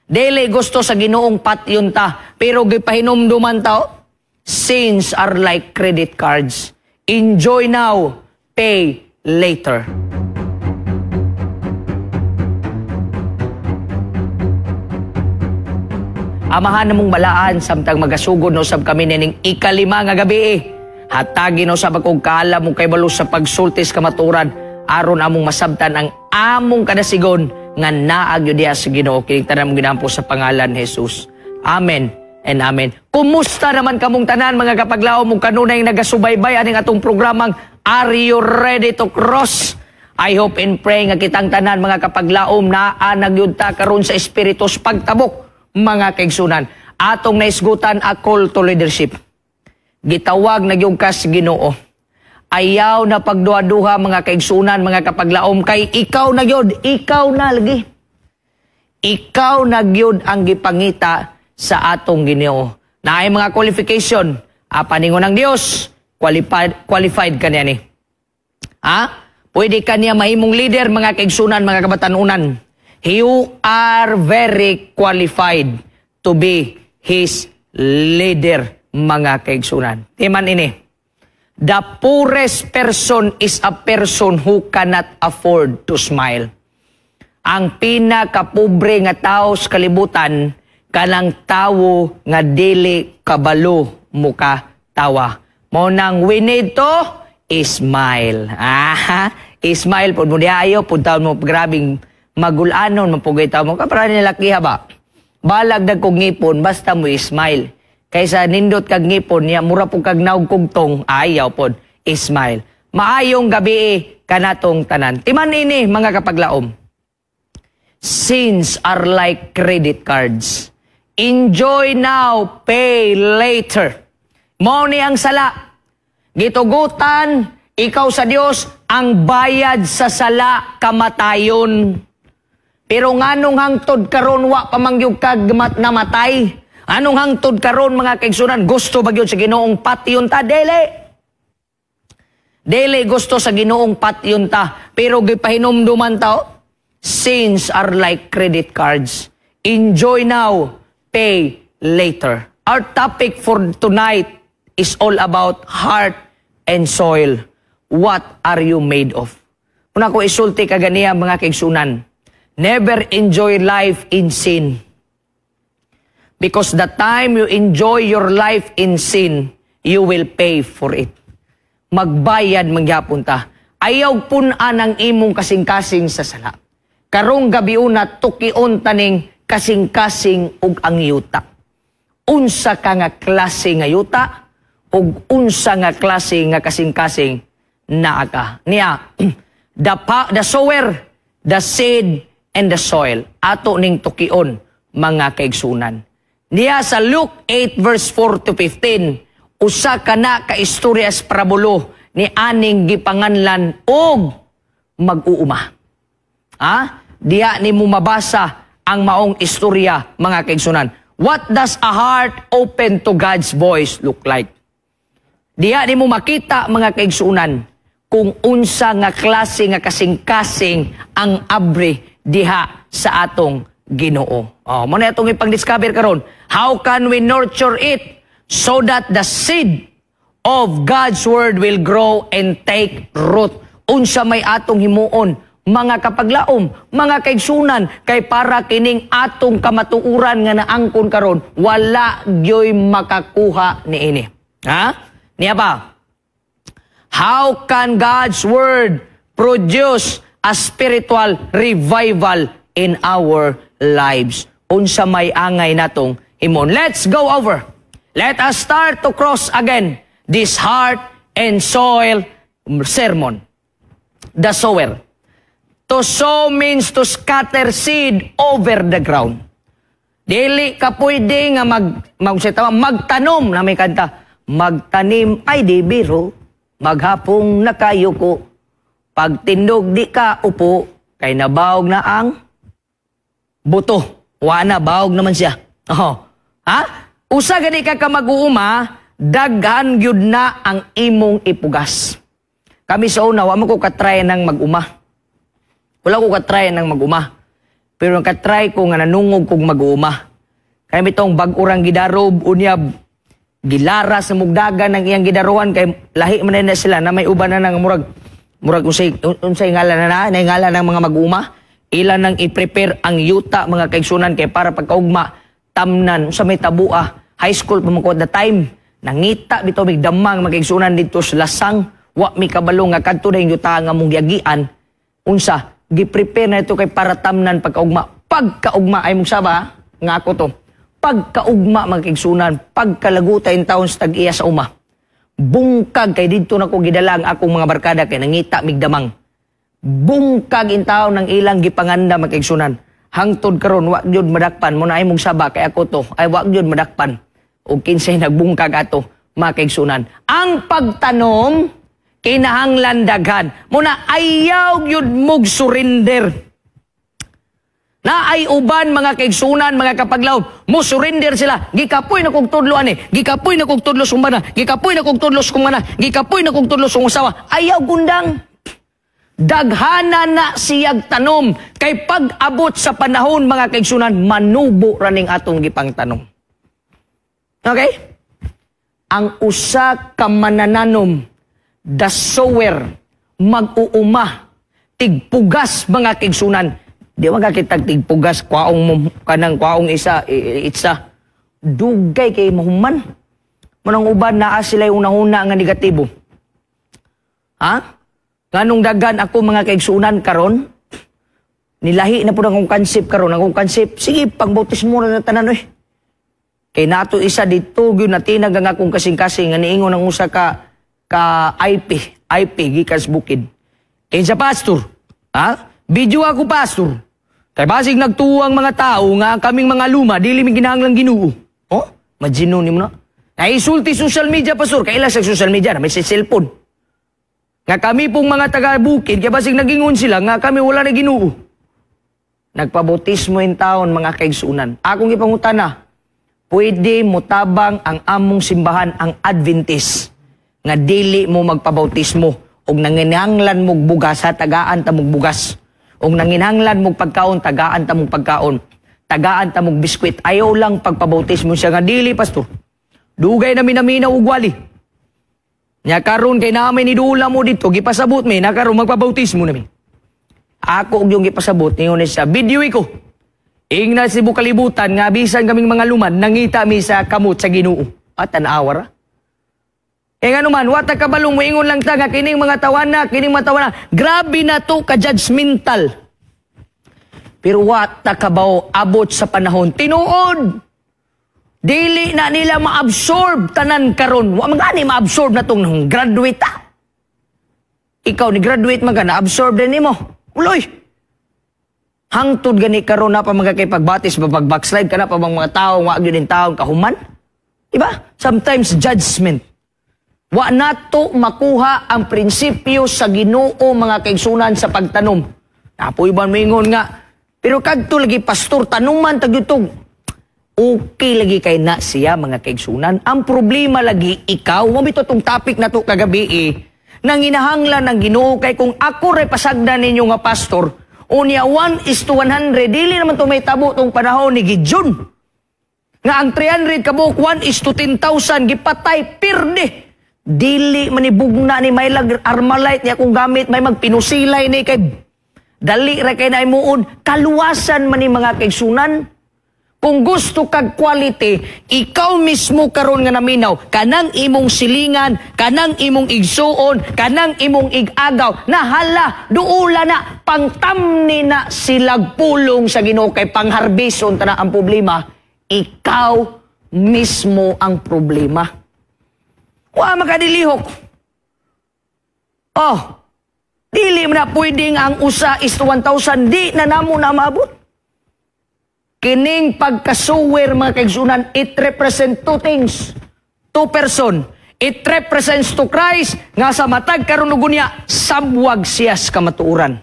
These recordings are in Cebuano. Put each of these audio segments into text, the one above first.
Dili gusto sa Ginoong patyon ta, pero gipahinumduman ta, sins are like credit cards. Enjoy now, pay later. Amahan namong balaan samtang magasugod no sab kami nining ikalima nga gabi. Hatagi no sab akong kaalam mo kay balo sa pagsultis kamaturan aron among masabtan ang among kadasigon nga naa gyud diha sa Ginoo. Kining tanan mong ginampo sa pangalan ni Jesus. Amen and amen. Kumusta naman kamong tanan mga kapaglaom ug kanunay nagasubaybay aning atong programang Are You Ready to Cross? I hope and pray nga kitang tanan mga kapaglaom naa na gyud ta karon sa espiritu sa pagtabok. Mga kaigsunan, atong naisgutan a call to leadership. Gitawag na gyud ka sa Ginoo. Ayaw na pagduha-duha mga kaigsunan, mga kapaglaom, kay ikaw na gyud, ikaw na lagi. Ikaw na gyud ang gipangita sa atong Ginoo. Naay mga qualification, apan ingon ang Dios, qualified ka niya ni. Ha? Pwede ka niya mahimong leader mga kaigsunan, mga kabatanunan. You are very qualified to be His leader, mga kaigsunan. Timan ini, the poorest person is a person who cannot afford to smile. Ang pinakapobre nga tao sa kalibutan, kanang tawo nga dili kabalo muka tawa. Mao nang we need to smile. Aha, smile pud mo diha ayo, pud taon mo grabing magulanon, mapugay tao mo. Kapara nila kiha ba? Balag dag kog ngipon, basta mo smile. Kaysa nindot kag ngipon niya, mura po kag naog kugtong, ayaw pod, smile. Maayong gabi kanatong tanan. Timan ini, mga kapaglaom. Sins are like credit cards. Enjoy now, pay later. Mao ni ang sala. Gitugutan, ikaw sa Dios, ang bayad sa sala, kamatayon. Pero nganong hangtod karon wa pa man gyud kag namatay? Anong hangtod karon mga kaigsunan, gusto ba gyud sa Ginoong patyon ta? Dili. Dili gusto sa Ginoong patyon ta, pero gipahinumduman ta, sins are like credit cards. Enjoy now, pay later. Our topic for tonight is all about heart and soil. What are you made of? Una ko isulti kaganiya mga kaigsunan. Never enjoy life in sin. Because the time you enjoy your life in sin, you will pay for it. Magbayad mangyapon ta. Ayaw pun-an ang imong kasing-kasing sa sala. Karong gabi una, tukion taning kasing-kasing ug ang yuta. Unsa ka nga klase nga yuta, ug unsa nga klase nga kasing-kasing naa ka. Niya, the sower, the seed, and the soil. Ato ning tukion, mga kaigsunan. Niya sa Luke 8 verse 4 to 15, usa ka na ka istorya sa parabulo ni aning gipanganlan og mag-uuma. Ha? Diya nimo mabasa ang maong istorya, mga kaigsunan. What does a heart open to God's voice look like? Diya nimo makita, mga kaigsunan, kung unsa nga klase nga kasing-kasing ang abri diha sa atong Ginoo. Oh, mo na atong ipang-discover karon. How can we nurture it so that the seed of God's word will grow and take root? Unsa may atong himuon, mga kapaglaom, mga kaigsunan, kay para kining atong kamatuoran nga naangkon karon, wala gyoy makakuha niini. Ha? Niya pa? How can God's word produce a spiritual revival in our lives? Unsa may angay natong himon. Let's go over. Let us start to cross again this heart and soil sermon. The sower. To sow means to scatter seed over the ground. Dili ka pwede nga magtanom na may kanta. Magtanim ay di biro, maghapong nakayuko. Pagtindog di ka upo, kay nabawog na ang buto. Wa na, bawog naman siya. Oh. Ha? Usa gani ka ka mag-uuma, daghan gyud na ang imong ipugas. Kami sa una, wa man ko katry ng mag-uma. Wala ko katry ng mag-uma. Pero naka-try ko nga nanungog kog mag-uuma. Kaya bitong bag-urang gidarob, unya gilara sa mugdagan ng iyang gidaruan kay lahi man na sila na may uban na nga murag unsay ngalan na na ngalan ng mga mag-uuma, ila nang i-prepare ang yuta, mga kaigsunan, kay para pagkaugma tamnan sa may tabua. High school pa man ko at the time. Nangita bitaw mig damang, mga kaigsunan, didto sa Lasang. Wa mi kabalo nga kadto na yung yuta nga mong giagian, unsa, gi-prepare na ito kay para tamnan pagkaugma. Pagkaugma ay mong saba nga ako to. Pagkaugma, mga kaigsunan, pagkalaguta in taon sa tag-iya sa uma, bungkag kay didto na ko gidala ang akong mga barkada kay nangita migdamang. Bungkag in taon ng ilang gipanganda, mga kaigsunan. Hangtod karon wa gyud madakpan mo na ay mong saba kay ako to ay wa gyud madakpan og kinsay nagbungkag ato, mga kaigsunan. Ang pagtanom kinahanglan daghan. Muna ayaw gyud mog surrender. Na ay uban, mga kaigsunan, mga kapaglaom, mo surrender sila. Gikapoy na kog tudlo ani, gikapoy na kog tudlo sa bana, gikapoy na kog tudlo sa mana, gikapoy na kog tudlo sa usawa. Ayaw gundang. Daghana na siyag tanom kay pag-abot sa panahon, mga kaigsunan, manubo raning atong gipang tanom. Okay? Ang usa ka manananom, the sower, mag-uuma, tigpugas, mga kaigsunan. Di man kakitag tigpugas, kwaong mo, kanang kwaong isa, itsa. Dugay kay mahuman. Manang uban naa sila yung unahuna nga negatibo. Ha? Nganong dagan ako, mga kaigsunan, karon, nilahi na po na akong concept karon, akong concept, sige, pangbautismo na tanan oy. Kay nato isa dito gyud natinag ang akong kasing-kasing nga niingon ang usa ka IP, IP gikan sa bukid. Kinsa, pastor? Ha? Video ako, pastor. Kay basig nagtuo ang mga tao nga ang kaming mga luma dili mi kinahanglan Ginoo. Oh, majino nimo na. Naisulti social media, pastor, kaila sa social media na may cellphone. Nga kami pong mga taga-bukid, kay basig nagingon sila nga kami wala na Ginoo. Nagpabautismo in taon, mga kaigsunan. Akong ipangutana, pwede motabang ang among simbahan, ang Adventist, nga dili mo magpabautismo og nanginahanglan mog bugas ha, tagaan ta mog bugas. Og nanginahanglan mog pagkaon, tagaan ta mog pagkaon. Tagaan ta mog biskwit. Ayaw lang pagpabautismo siya nga dili, pastor. Dugay na minaminaw og wali. Nya karon kay namin ni dula mo dito, gipasabot mi na karon magpabautismo nami. Ako og yung gipasabot ningon siya, video ko. Ingna si kalibutan nga bisan kaming mga luman nangita mi sa kamot sa Ginoo. At tanawa ra. Eh nga naman, wata kabalong moingon lang ta nga kining mga tawana, kining mga tawana, grabe na to ka judgmental. Pero wata kabaw abot sa panahon, tinuod. Dili na nila ma-absorb tanan karon. Wa man gani ma-absorb na tong graduate ta. Ikaw ni graduate man ka, na-absorb din nimo. Uloy. Hangtod gani karon na pa mga kay pagbatis ba pag backslide ka na pa bang mga tao wa gyud taon kahuman? Diba? Sometimes judgment. Wa nato makuha ang prinsipyo sa Ginoo, mga kaigsunan, sa pagtanom. Napoy ba moingon nga pero kadto lagi, pastor, tanuman tagyutog. Okay lagi kay na siya, mga kaigsunan. Ang problema lagi ikaw, mo bito tong topic na to kagabi eh. Nanginahanglan ng Ginoo kay kung ako ray pasagdan ninyo nga pastor, unya 1 is to 100, dili naman to may tabo tong panahon ni Gideon. Nga ang 300 kabuok 1 is to 10,000 gipatay pirde. Dili manibugna ni may lag armalite niya kung gamit may magpinusilay ni kay dali ra kay naimuon kaluwasan man ni, mga kaigsunan. Kung gusto kag quality, ikaw mismo karon nga naminaw, kanang imong silingan, kanang imong igsuon, kanang imong igagaw, na hala, duula na, pangtamni na silag pulong sa Ginoo kay pangharbison ta na ang problema, ikaw mismo ang problema. Wa makadilihok. Oh, dili man na pwedeng ang usa is to 1,000, di na namo na maabot. Kining pagkasuwer, mga kaigsunan, it represent two things. Two person. It represents to Christ nga sa matag karon niya sabwag siya sa kamatuoran.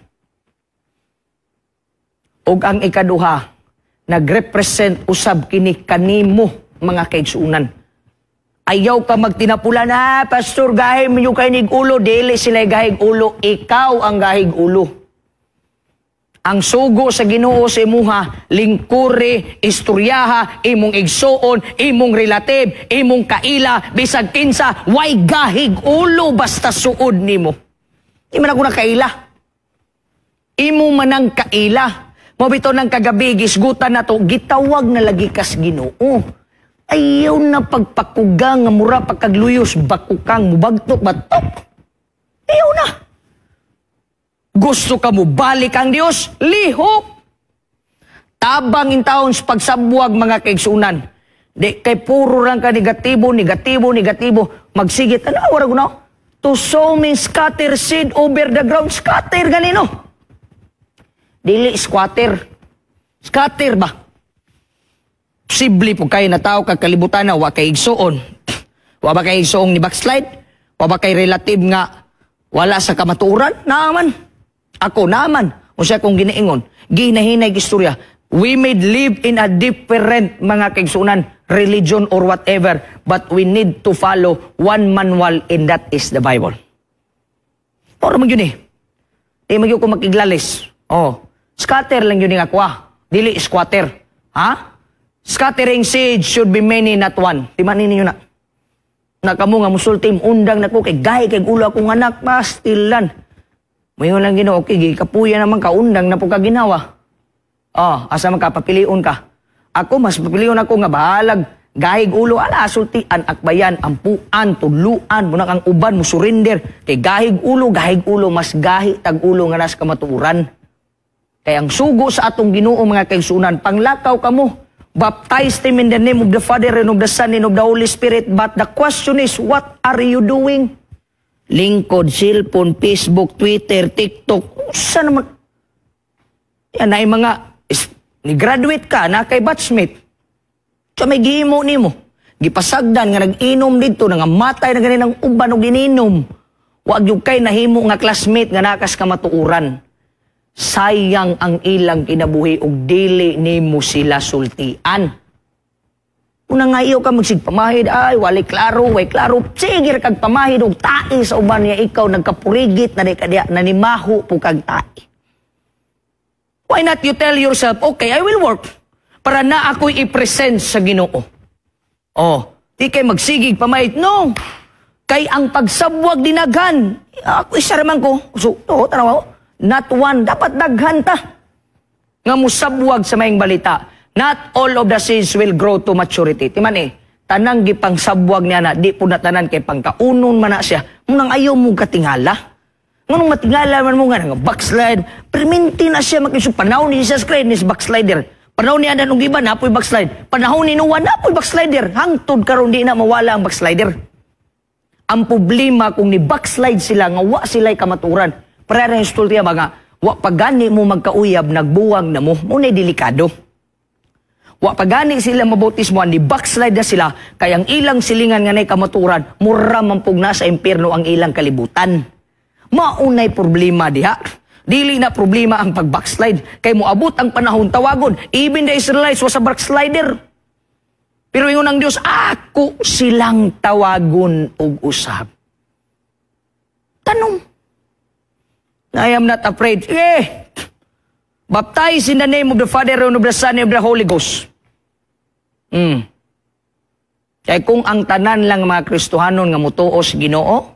Ug ang ikaduha, nagrepresent usab kini kanimo, mga kaigsunan. Ayaw ka magtinapulan, "Ah, pastor, gahig mo yung kay ulo." Dili sila gahig ulo, ikaw ang gahig ulo. Ang sugo sa Ginoo sa imuha, lingkuri, istoryaha, imong igsuon, imong relative, imong kaila, bisag kinsa, way gahig ulo basta suod nimo. Di man ako nakaila. Imo manang kaila. Mao bitaw nang kagabi gisgutan nato, gitawag na lagi kas Ginoo. Ayaw na pagpakuga nga mura pagkagluyos, bakukang mubagtok batok. Ayaw na. Gusto ka mo balik ang Dios, lihok. Tabang intawon sa pagsabwag, mga kaigsunan. Di kay puro lang ka negatibo, negatibo, negatibo. Magsigit, ano, wala ko na? To sow means scatter seed over the ground. Scatter ganino. Dili squatter. Scatter ba? Posible po kayo na tao kag kalibutan na wa kay igsuon. Wa ba kay igsuong ni backslide? Wa ba kay relative nga wala sa kamatuoran? Naaman. Ako naaman. Unsa kong ginaingon? Ginahinay istorya. We may live in a different, mga kaigsunan, religion or whatever, but we need to follow one manual, and that is the Bible. Oro man yun eh. Di man yun ko makiglalis. Oh, scatter lang yun nga kuha. Dili squatter. Ha? Scattering seeds should be many, not one. Di man ninyo na. Nakamo nga musulti, undang na ko kay gahi kay ulo akong anak, pastilan. Mayon lang Ginoo, okay, gikapuya naman ka, undang na po ka ginawa. Oh, asa man ka, papilion ka. Ako, mas papilion ako nga bahalag, gahig ulo, ala, sultian, akbayan, ampuan, tuluan, muna kang uban, mo surrender. Kay gahig ulo, mas gahi tag ulo nga nas kamatuoran. Kay ang sugo sa atong Ginoo, mga kaigsunan, panglakaw kamo, baptize them in the name of the Father and of the Son and of the Holy Spirit. But the question is, what are you doing? Lingkod, cellphone, Facebook, Twitter, TikTok. Saan naman? Yan ay mga, is, ni-graduate ka, na kay batchmate. So may gihimo nimo. Gipasagdan nga nag-inom dito, nangamatay na ganin ang uban og gininom. Wag yung kay nahimo nga classmate nga nakas kamatuoran. Sayang ang ilang kinabuhi og dili nimo sila sultian. Una nga iyo ka magsigpamahid, ay, walay klaro, way klaro. Sige kag pamahid og tai sa uban niya, ikaw nagkapurigit na di ka diya, nanimaho po kag tai. Why not you tell yourself, "Okay, I will work para na ako'y i-present sa Ginoo"? Oh, di kay magsigig pamahid. No. Kay ang pagsabwag dinaghan. Ako isa raman ko. So, to, tanaw, not one. Dapat daghan ta nga musabwag sa maayong balita. Not all of the seeds will grow to maturity. Timan eh, tanang gipang sabwag niya na, di po na tanan kay pangkaunon man na siya. Munang ayaw mo katingala. Nganong matingala man mo nga, nga backslide. Perminti na siya makisu. Panahon ni Jesus Christ, ni backslider. Panahon ni Adan ug iba, napoy backslide. Panahon ni Noah, napoy backslider. Hangtod karon di na mawala ang backslider. Ang problema kung ni backslide sila nga wa sila'y kamaturan. Parehas istultiya mga wa pagani mo magkauyab, nagbuwang na mo, muna'y delikado. Wa pagani sila mabautismo, ni backslide na sila, kay ang ilang silingan nga nay kamaturan, mura man pug sa impierno ang ilang kalibutan. Maunay problema diha. Dili na problema ang pag-backslide. Kay moabot ang panahon tawagon. Even the Israelites was a backslider. Pero ingon ang Dios, ako silang tawagon og usab. Tanong. I am not afraid. Eh, baptize in the name of the Father and of the Son and of the Holy Ghost. Kaya kung ang tanan lang mga Kristohanon nga mutuo sa Ginoo,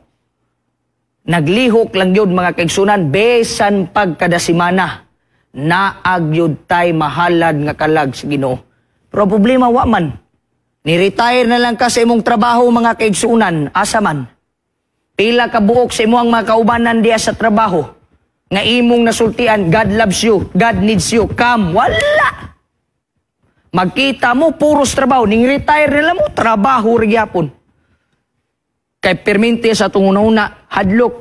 naglihok lang yun, mga kaigsunan, besan pagkadasimana, naag yun tay mahalad nga kalag sa Ginoo. Pero problema wa man. Ni-retire na lang ka sa imong trabaho, mga kaigsunan, asa man? Pila ka buok sa imong mga kaubanan diya sa trabaho nga imong nasultian, "God loves you, God needs you, come"? Wala. Magkita mo, puros trabaho. Ning retire nila mo, trabaho gyapon. Kay perminti sa atong una-una, hadlok,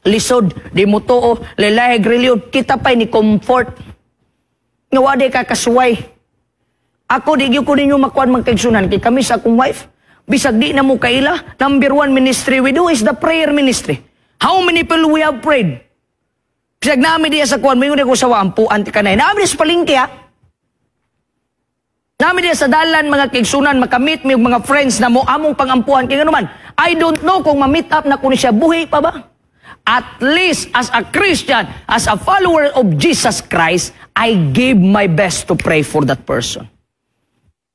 lisod, di mo tuo, lalahig reliyon, kita pa'y ni comfort. Nga wadi ka kasuway. Ako, di gyud ko ninyo makuan, mga kaigsunan, kay kami sa akong wife, bisag di na mo kaila, number one ministry we do is the prayer ministry. How many people we have prayed? Bisag nami diya sa kuan, may ko sa ampuan ti kanay. Nami sa palengke ha. Nami diya sa dalan, mga kaigsunan, makamit mi og mga friends na mo among pangampuan. Kaya man, I don't know kung ma-meet up na ko ni siya, buhi pa ba? At least as a Christian, as a follower of Jesus Christ, I gave my best to pray for that person.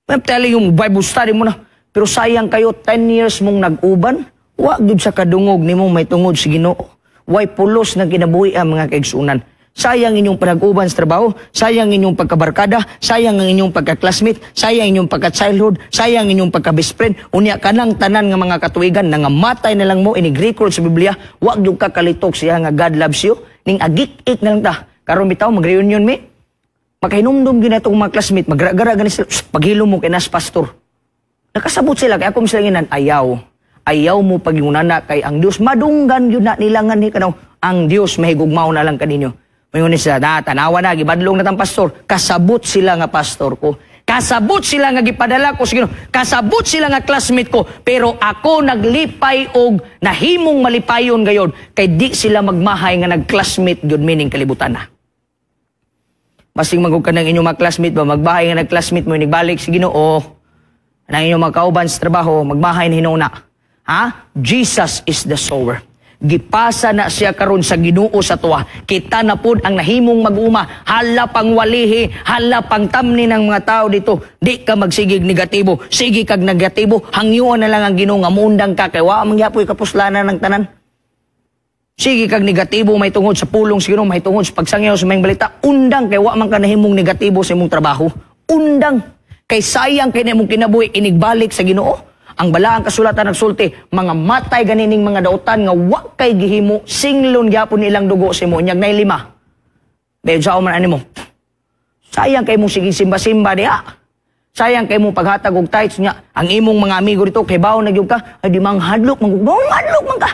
I'm telling you, Bible study mo na. Pero sayang kayo, 10 years mong nag-uban, wa gyud sa kadungog nimo may tungod sa Ginoo. Way pulos ng kinabuhi ang mga kaigsunan. Sayang inyong panag-uban sa trabaho, sayang inyong pagkabarkada, sayang ang inyong pagka-classmate, sayang inyong pagka-childhood, sayang inyong pagka-best friend. Unya kanang tanan nga mga katuigan, nangamatay na lang mo, inig-record sa Biblia, wa gyud ka kalitok siya nga God loves you, ning agik-ik na lang ta. Karon bitaw mag-reunion mi, makahinumdum gyud na itong mga classmate, magra-gara gani sila, "Paghilom mo kay nas pastor." Nakasabot sila, kay ako sila nginan, ayaw. Ayaw mo pagingunana kay ang Dios madunggan yun na nilangan ni kanaw. Ang Dios mahigugmaw na lang kaninyo. Mayon ni sila, na, tanawa na, gibadlong na tang pastor. Kasabot sila nga pastor ko. Kasabot sila nga gipadala ko sa Ginoo. Kasabot sila nga classmate ko. Pero ako naglipay og nahimong malipayon gayon kay di sila magmahay nga nagclassmate gyud meaning kalibutan na. Basing magug ka ng inyong mga classmate ba, magbahay nga nagclassmate mo, nagbalik sa Ginoo, nang inyong mga kauban sa trabaho, magmahay na hinuna. Ha? Jesus is the sower. Gipasa na siya karon sa Ginoo sa tuwa. Kita na pod ang nahimong mag-uma. Hala pang walihi, hala pang tamni ng mga tao dito. Di ka magsigig negatibo. Sige kag negatibo, hangyuan na lang ang Ginoo nga muundang ka kay wa man gyapoy kapuslanan ng tanan. Sige kag negatibo may tungod sa pulong sa Ginoo, may tungod sa pagsangyaw sa maayong balita, undang kay wa man ka nahimong negatibo sa imong trabaho. Undang kay sayang kay imong kinabuhi inigbalik sa Ginoo. Ang balaang kasulatan nagsulti, mga matay ganining mga dautan nga wa kay gihimo, singlon gyapon nilang dugo sa imo, unyag nay lima. Bayo sa man ani mo. Sayang kay mo sige simba-simba diha. Sayang kay mo paghatag og tithes nya. Ang imong mga amigo dito kay bawo na gyud ka, ay di mang hadlok man, hadlok man ka.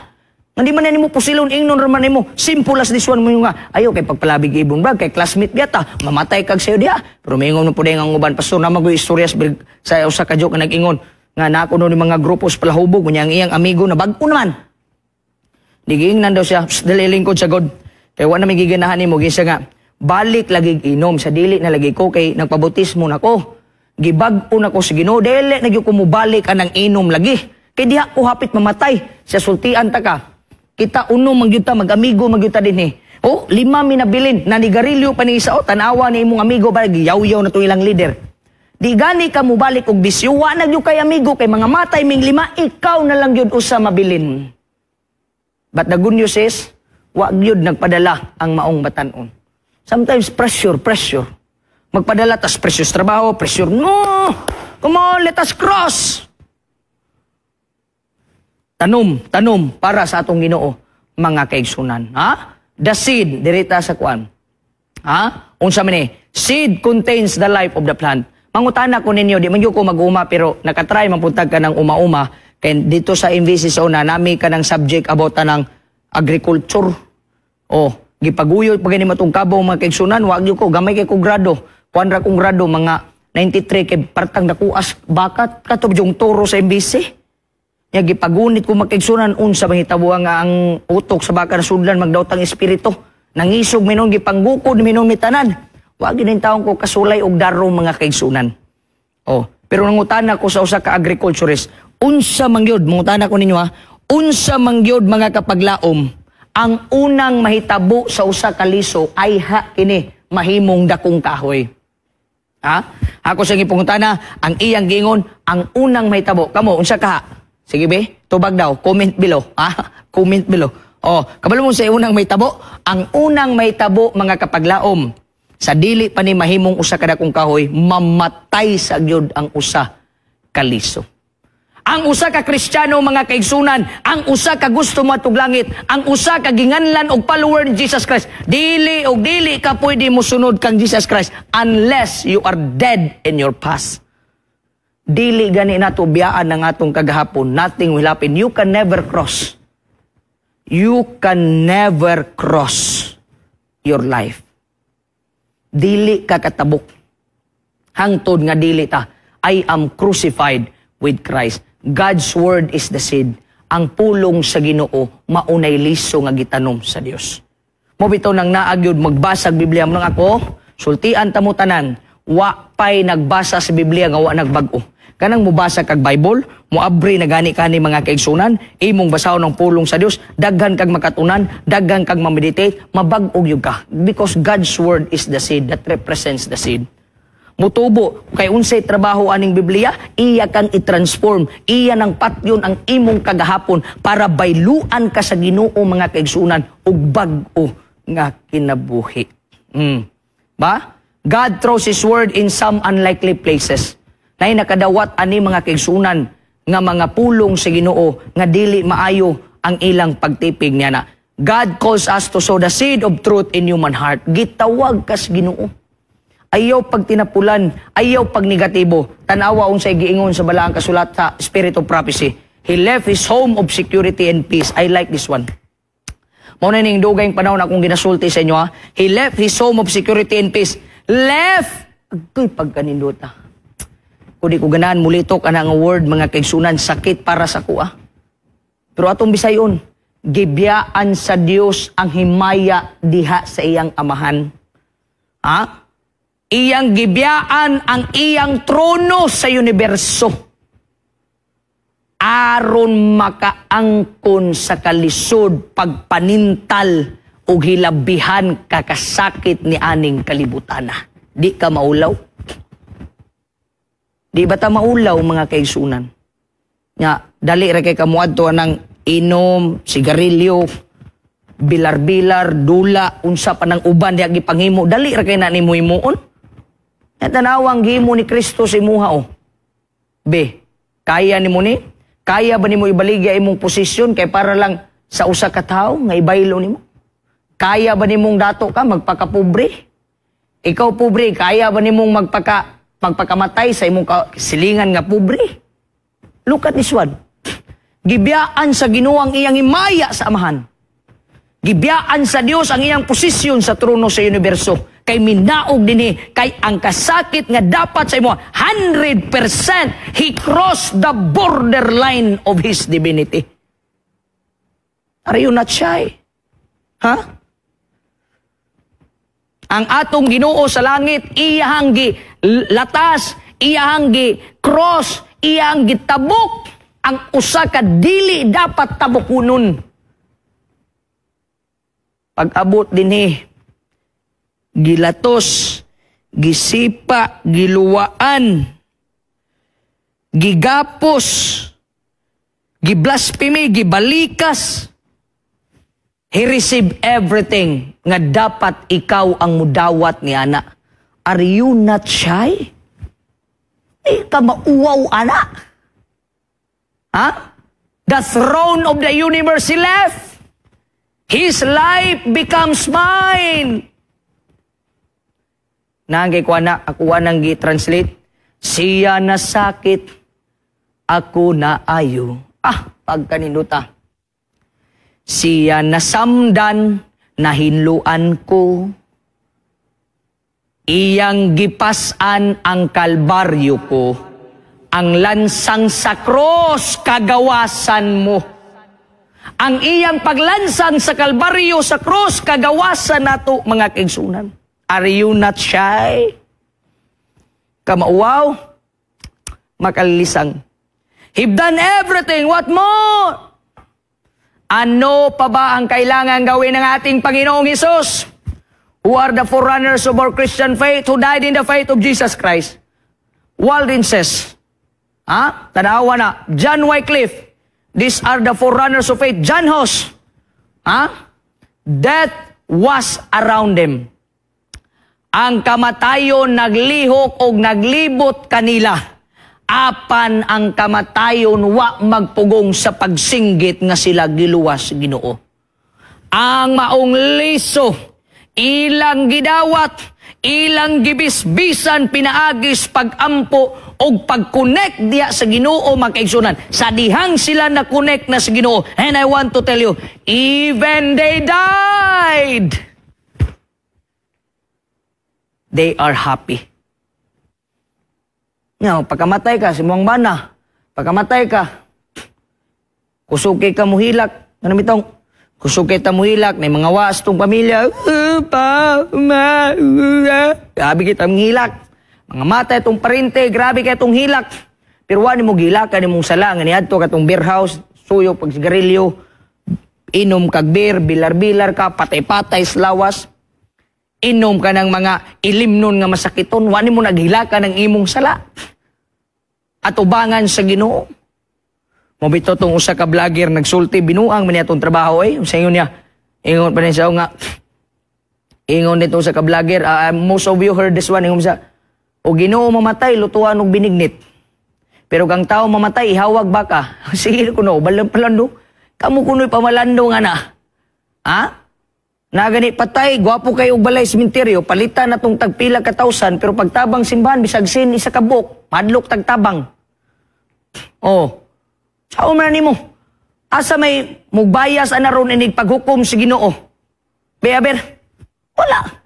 Nga di man na nimo pusilon ingnon ra man nimo. Simple as this one mo nga. Ayo kay pagpalabig ibon bag kay classmate gyata, mamatay kag sayo diha. Pero mingon mo pud ang uban, pastor, na magoy istorya sa usa ka joke nga nag-ingon nga nako no ni mga grupo sa palahubog unya ang iyang amigo na bag-o naman. Digiingnan daw siya, "Dali lingkod sa God. Kay wa na may giganahan nimo," gisa nga balik lagi inom sa dili na lagi ko kay nagpabautismo nako. Gibag-o na ko sa Ginoo, dili na gyud ko mobalik anang inom lagi. Kay diha ko hapit mamatay. Sa sultian ta ka. Kita uno man gyud ta, mag-amigo man gyud ta dinhi. Oh, lima mi nabilin, nanigarilyo pa ni isa, oh, tanawa ni imong amigo ba giyaw-yaw na to ilang leader. Di gani ka mobalik og bisyo, wa na gyud kay amigo kay mga matay ming lima, ikaw na lang gyud usa mabilin. But the good news is, wa gyud nagpadala ang maong batan-on. Sometimes pressure, pressure. Magpadala tas pressure sa trabaho, pressure. No! Come on, let us cross. Tanom, tanom para sa atong Ginoo, mga kaigsunan. Ha? The seed, dirita sa kuan. Ha? Unsa man ni? Seed contains the life of the plant. Mangutana ko ninyo, di man gyud ko mag-uma pero nakatry man puntag ka ng uma-uma kay dito sa MVC sa una nami ka ng subject about ng agriculture. Oh, gipaguyod pa gani matong kabaw, mga kaigsunan, wa gyud ko gamay kay ko grado. Kuan ra kong grado, mga 93, kay partang nakuas bakat kato yung turo sa MVC. Nya gipagunit ko, mga kaigsunan, unsa mahitabo nga ang utok sa baka na sudlan magdaot ang espiritu. Nangisog minon, gipanggukod minon mi tanan. Wa gid taon ko kasulay og daro, mga kaigsunan. Oh, pero nangutana ko sa usa ka agriculturist, unsa man gyud, mangutana ko ninyo ha, unsa man gyud, mga kapaglaom, ang unang mahitabo sa usa ka liso ay ha kini mahimong dakong kahoy? Ha? Ako sa gipangutana, ang iyang gingon, ang unang mahitabo. Kamo, unsa ka? Sige be, tubag daw, comment below. Ha? Comment below. Oh, kabalo mo sa unang mahitabo? Ang unang mahitabo, mga kapaglaom, sa dili pa ni mahimong usa ka dakong kahoy, mamatay sa gyud ang usa ka liso. Ang usa ka Kristiyano, mga kaigsunan, ang usa ka gusto mo langit, ang usa ka ginganlan og follower ni Jesus Christ, dili og dili ka pwede mosunod kang Jesus Christ unless you are dead in your past. Dili gani nato biyaan ang atong kagahapon. Nothing will happen. You can never cross. You can never cross your life. Dili ka katabok. Hangtod nga dili ta. I am crucified with Christ. God's word is the seed. Ang pulong sa Ginoo maunay liso nga gitanom sa Dios. Mo bitaw nang naagyod magbasag Biblia mo nang ako, sultian ta mo tanan, wa pay nagbasa sa Biblia nga wa nagbag-o. Kanang mubasa kag Bible, muabri na gani kani, mga kaigsunan, imong basahon ang pulong sa Dios, daghan kag makatunan, daghan kag mameditate, mabag-og gyud ka because God's word is the seed that represents the seed. Mutubo kay unsay trabaho aning Biblia? Iya kang i-transform, iya nang patyon ang imong kagahapon para bayluan ka sa Ginoo, mga kaigsunan, ug bag-o nga kinabuhi. Ba? God throws His word in some unlikely places. Nay nakadawat ani, mga kaigsunan, nga mga pulong sa Ginoo nga dili maayo ang ilang pagtipig niya na. God calls us to sow the seed of truth in human heart. Gitawag kas Ginoo. Ayaw pagtinapulan, ayaw pag negatibo. Tanawa unsay giingon sa balaang kasulat sa Spirit of Prophecy. He left his home of security and peace. I like this one. Mao na ning dugayng panahon akong ginasulti sa inyo ha. He left his home of security and peace. Left! Agoy pagkanindota. Kung di ko ganahan mulitok ana nga word, mga kaigsunan, sakit para sa kuha. Pero atong bisayon, gibiyaan sa Dios ang himaya diha sa iyang amahan. Ha? Iyang gibiyaan ang iyang trono sa universo aron makaangkon sa kalisod, pagpanintal ug hilabihan kakasakit ni aning kalibutana. Di ka maulaw? Di ba ta maulaw, mga kaigsunan? Nga dali ra kay kamuadto anang inom, sigarilyo, bilar-bilar, dula, unsa pa nang uban diha gipanghimo, dali ra kay na nimo himuon. Ya, tanawang gihimo ni Kristo sa imuha oh. Be, kaya nimo ni? Kaya ba nimo ibaligya imong posisyon kay para lang sa usa ka tawo nga ibaylo nimo? Kaya ba nimong dato ka magpakapobre? Ikaw pobre, kaya ba nimong magpakamatay sa imong silingan nga pobre? Look at this one. Gibiyaan sa Ginoo ang iyang himaya sa amahan. Gibiyaan sa Dios ang iyang posisyon sa trono sa universo. Kay minaog dinhi kay ang kasakit nga dapat sa imo 100%, he crossed the borderline of his divinity. Are you not shy? Ha? Ang atong Ginoo sa langit, iyahang gi latas, iyahang gi cross, iyahang gitabok ang usa ka dili dapat tabukunon. Pag-abot dinhi, gilatos, gisipa, giluwaan, gigapos, giblasphemy, gibalikas. He received everything nga dapat ikaw ang mudawat ni ana. Are you not shy? Di ka mauwaw, ana? Ha? The throne of the universe he left. His life becomes mine. Nangay ko na, ako nang gi-translate. Siya nasakit, ako na ayo. Ah, pagkaninduta. Siya nasamdan, nahinluan ko. Iyang gipasan ang kalbaryo ko. Ang lansang sa cross, kagawasan mo. Ang iyang paglansang sa kalbaryo sa cross, kagawasan nato, mga kaigsunan. Are you not shy? Kamauwaw, makalilisang. He've done everything, what more? Ano pa ba ang kailangan gawin ng ating Panginoong Hesus? Who are the forerunners of our Christian faith who died in the faith of Jesus Christ? Waldenses. Ha? Tanawa na. John Wycliffe. These are the forerunners of faith. John Huss. Ha? Death was around them. Ang kamatayon naglihok og naglibot kanila. Apan ang kamatayon wa magpugong sa pagsinggit nga sila giluwas Ginoo. Ang maong liso, ilang gidawat, ilang gibisbisan pinaagis pagampo og pag-connect diya sa Ginoo, mga kaigsunan. Sa dihang sila na-connect na sa Ginoo. And I want to tell you, even they died, they are happy. Nga, pagkamatay ka, si muang bana, pagkamatay ka, kusuki ka muhilak, ano mitong, kusuki ta muhilak, na mga was tong pamilya, pa, ma, grabe kita hilak. Mga mata itong parente, grabe kay itong hilak. Pero wa nimo gihilakan imong sala nga niadto katong beer house, suyo pag sigarilyo, inom kag beer, bilar-bilar ka, patay-patay sa lawas. Inom ka ng mga ilimnon nga masakiton, wa nimo naghilakan ang imong sala. Atubangan sa Ginoo. Mao bitaw tong usa ka vlogger nagsulti, binuang man niya tong trabaho eh. Sa ingon niya, ingon pa niya siya nga, ingon dito sa ka vlogger, most of you heard this one, ingon siya, o Ginoo mamatay, lutuan og binignit. Pero kang tao mamatay, ihawag baka. Sige kuno, balang palando. Kamu kuno'y pamalando nga na. Ha? Nagani patay, gwapo kayo og balay sementeryo, palitan na tong tagpila ka thousand, pero pagtabang simbahan, bisag sin isa ka buok, madlok tagtabang. Oh. Sao man nimo? Asa may mugbayas ana ron inig paghukom sa Ginoo? Be aber? Wala.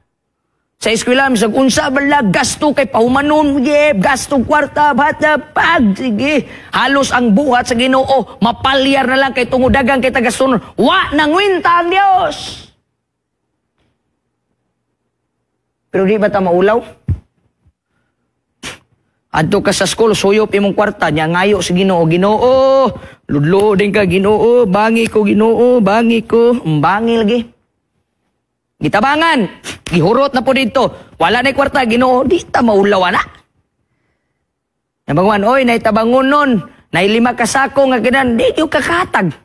Sa eskwela, bisag unsa bala gasto kay pahumanon, ye, gasto kwarta, bata, pag, sige. Halos ang buhat sa Ginoo, mapalyar na lang kay tungudagan kay tagasunod. Wa nangwinta ang Dios. Pero di ba ta maulaw? Adto ka sa school, suyop imong kwarta, nya ngayo sa Ginoo, Ginoo, ludlo din ka Ginoo, bangi ko Ginoo, bangi ko, bangi lagi. Gitabangan, gihurot na po dito. Wala na kwarta, Ginoo, di ta maulaw na. Nabanguan, oy, naitabangon nun, nay 5 ka sako nga kinan, di yung kakatag.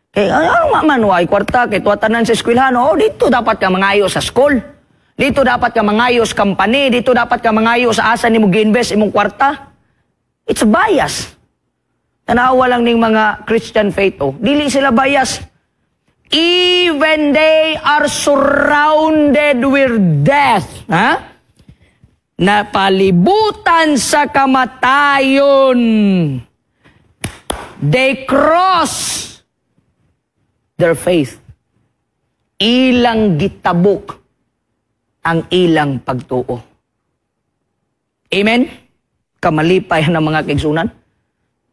Kay ano nga man, way kwarta, kay tuwatanan sa eskwelahan, oh, dito dapat ka mangayo sa school. Dito dapat ka mangayo sa company, dito dapat ka mangayo sa asa nimo gi-invest imong kwarta. It's a bias. Tanawa lang ning mga Christian faith, oh. Dili sila bias. Even they are surrounded with death. Ha? Napalibutan sa kamatayon. They cross their faith. Ilang gitabok ang ilang pagtuo. Amen? Kamalipay ng mga kaigsunan.